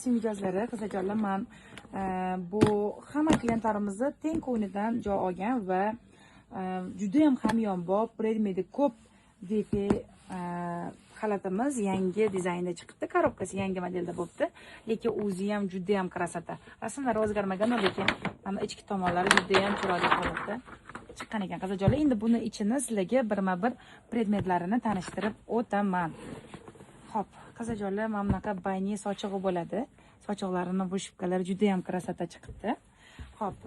Mijozlari, qizajonlar, man bu hamma klientlarimizni teng ko'nglidan joy olgan va juda ham hamyonbop, predmeti ko'p defi xalatimiz yangi dizaynda chiqibdi, korobkasi yangi modelda bo'libdi, lekin o'zi ham juda ham красота. Rasmlari o'zgarmagan, lekin mana ichki tomonlari juda ham chiroyli holatda chiqqan ekan, qizajonlar. Endi buni ichini sizlarga birma-bir predmetlarini tanishtirib o'taman. Xo'p, qizajonlar, mana bunaqa bayni sochig'i bo'ladi. Sochiqlarini вышивка lari juda ham красота chiqibdi. Xo'p,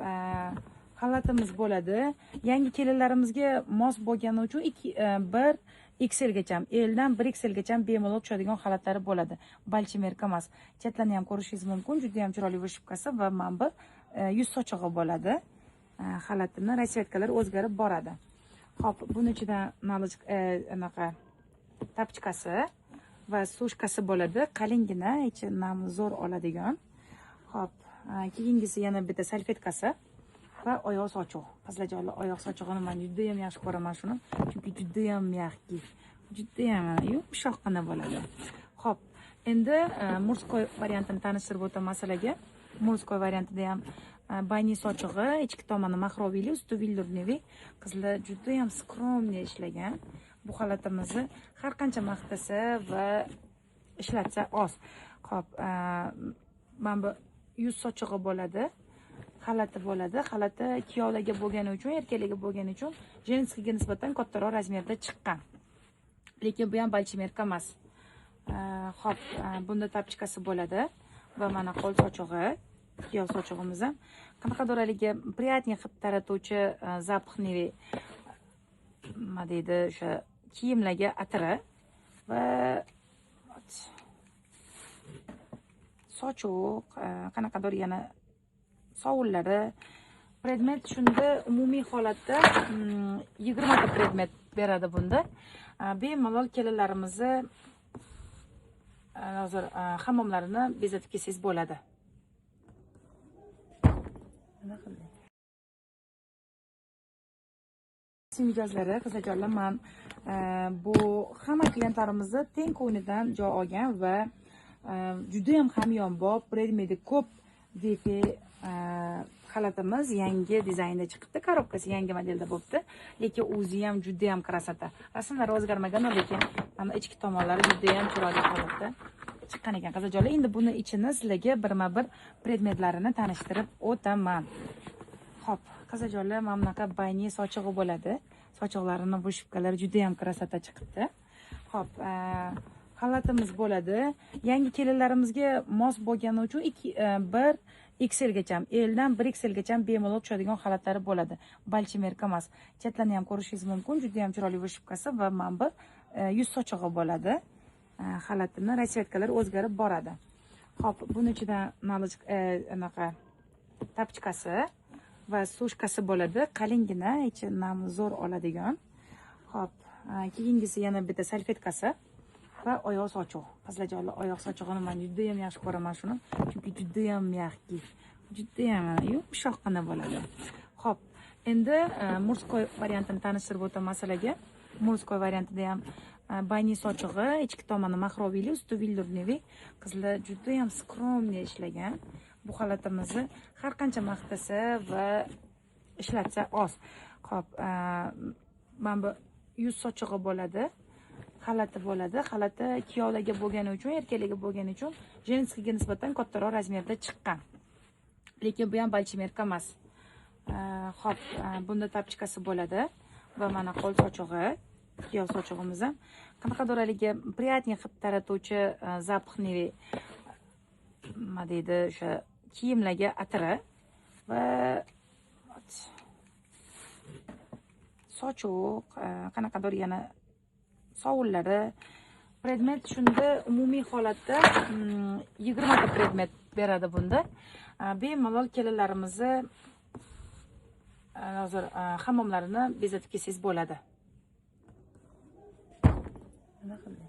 xalatimiz bo'ladi. Yangi kelinlarimizga mos bo'lgani uchun 1 XL gacha, L dan 1 XL gacha bemalol tushadigan xalatlari bo'ladi. Большемерка emas. Chetlarni ham ko'rishingiz mumkin. Juda ham chiroyli вышивка si va mana bu yuz sochig'i bo'ladi. Xalatini расцветка lari o'zgarib boradi. Xo'p, buni ichida anaqa тапочка si va сушка si bo'ladi. Qalingina, ichi nam zo'r oladigan. Xo'p, keyingisi yana bitta salfetkasi va oyoq sochiq. Qizlarjonlar, oyoq sochig'ini men juda ham yaxshi ko'raman shuni, chunki juda ham мягкий, juda ham yumshoqqina bo'ladi. Xo'p, endi мужской variantini tanishtirib o'taman sizlarga. Мужской variantida ham bayni sochig'i, ichki tomoni махровый li, usti велюровый. Qizlar juda ham скромный ishlagan. Bu xalatimizni har qancha maqtasa va ishlatsa oz. Xo'p, mana bu yuz sochig'i bo'ladi. Xalati bo'ladi. Xalati kuyovlarga bo'lgani uchun, erkaklarga bo'lgani uchun женский ga nisbatan kattaroq razmerda chiqqan. Lekin bu ham большемерка emas. Xo'p, bunda тапочка si bo'ladi va mana qo'l sochig'i, kuyov sochig'imiz ham qanaqadir haligi приятный hid taratuvchi запах ni, nima deydi, o'sha kiyimlarga atiri va sochiq, qanaqadir yana sovunlari. Predmet shunda umumiy holatda 20 ta predmet beradi bunda. Bemalol kelinlarimizni hozir hammomlarini bezatib kelsangiz bo'ladi. Nima qildik? Mijozlari, qizajonlar, man bu hamma klientlarimizni teng ko'nglidan joy olgan va juda ham hamyonbop, predmeti ko'p defi xalatimiz yangi dizaynda chiqibdi, korobkasi yangi modelda bo'libdi, lekin o'zi ham juda ham красота. Rasmlari o'zgarmagan, lekin mana ichki tomonlari juda ham chiroyli holatda chiqqan ekan, qizajonlar. Endi buni ichini sizlarga birma-bir predmetlarini tanishtirib o'taman. Xo'p, qizajonlar, mana bunaqa bayni sochig'i bo'ladi. Sochiqlarini вышивка lari juda ham красота chiqibdi. Xo'p, xalatimiz bo'ladi. Yangi kelinlarimizga mos bo'lgani uchun 1 XL gacha, L dan 1 XL gacha bemalol tushadigan xalatlari bo'ladi. Большемерка emas. Chetlarni ham ko'rishingiz mumkin. Juda ham chiroyli вышивка si va mana bu yuz sochig'i bo'ladi. Xalatini расцветка lari o'zgarib boradi. Xo'p, buni ichida anaqa тапочка si va сушка si bo'ladi. Qalingina, ichi nam zo'r oladigan. Xo'p, keyingisi yana bitta salfetkasi va oyoq sochiq. Qizlarjonlar, oyoq sochig'ini men juda ham yaxshi ko'raman shuni, chunki juda ham мягкий, juda ham yumshoqqina bo'ladi. Xo'p, endi мужской variantini tanishtirib o'taman sizlarga. Мужской variantida ham bayni sochig'i, ichki tomoni махровый li, usti велюровый. Qizlar juda ham скромный ishlagan. Bu xalatimizni har qancha maqtasa va ishlatsa oz. Xo'p, mana bu yuz sochig'i bo'ladi. Xalati bo'ladi. Xalati kuyovlarga bo'lgani uchun, erkaklarga bo'lgani uchun женский ga nisbatan kattaroq razmerda chiqqan. Lekin bu ham большемерка emas. Xo'p, bunda тапочка si bo'ladi va mana qo'l sochig'i, kuyov sochig'imiz ham qanaqadir haligi приятный hid taratuvchi запах ni, nima deydi, o'sha kiyimlarga atiri va sochiq, qanaqadir yana sovunlari. Predmet shunda umumiy holatda 20 ta predmet beradi bunda. Bemalol kelinlarimizni hozir hammomlarini bezatib kelsangiz bo'ladi. Nima qildik?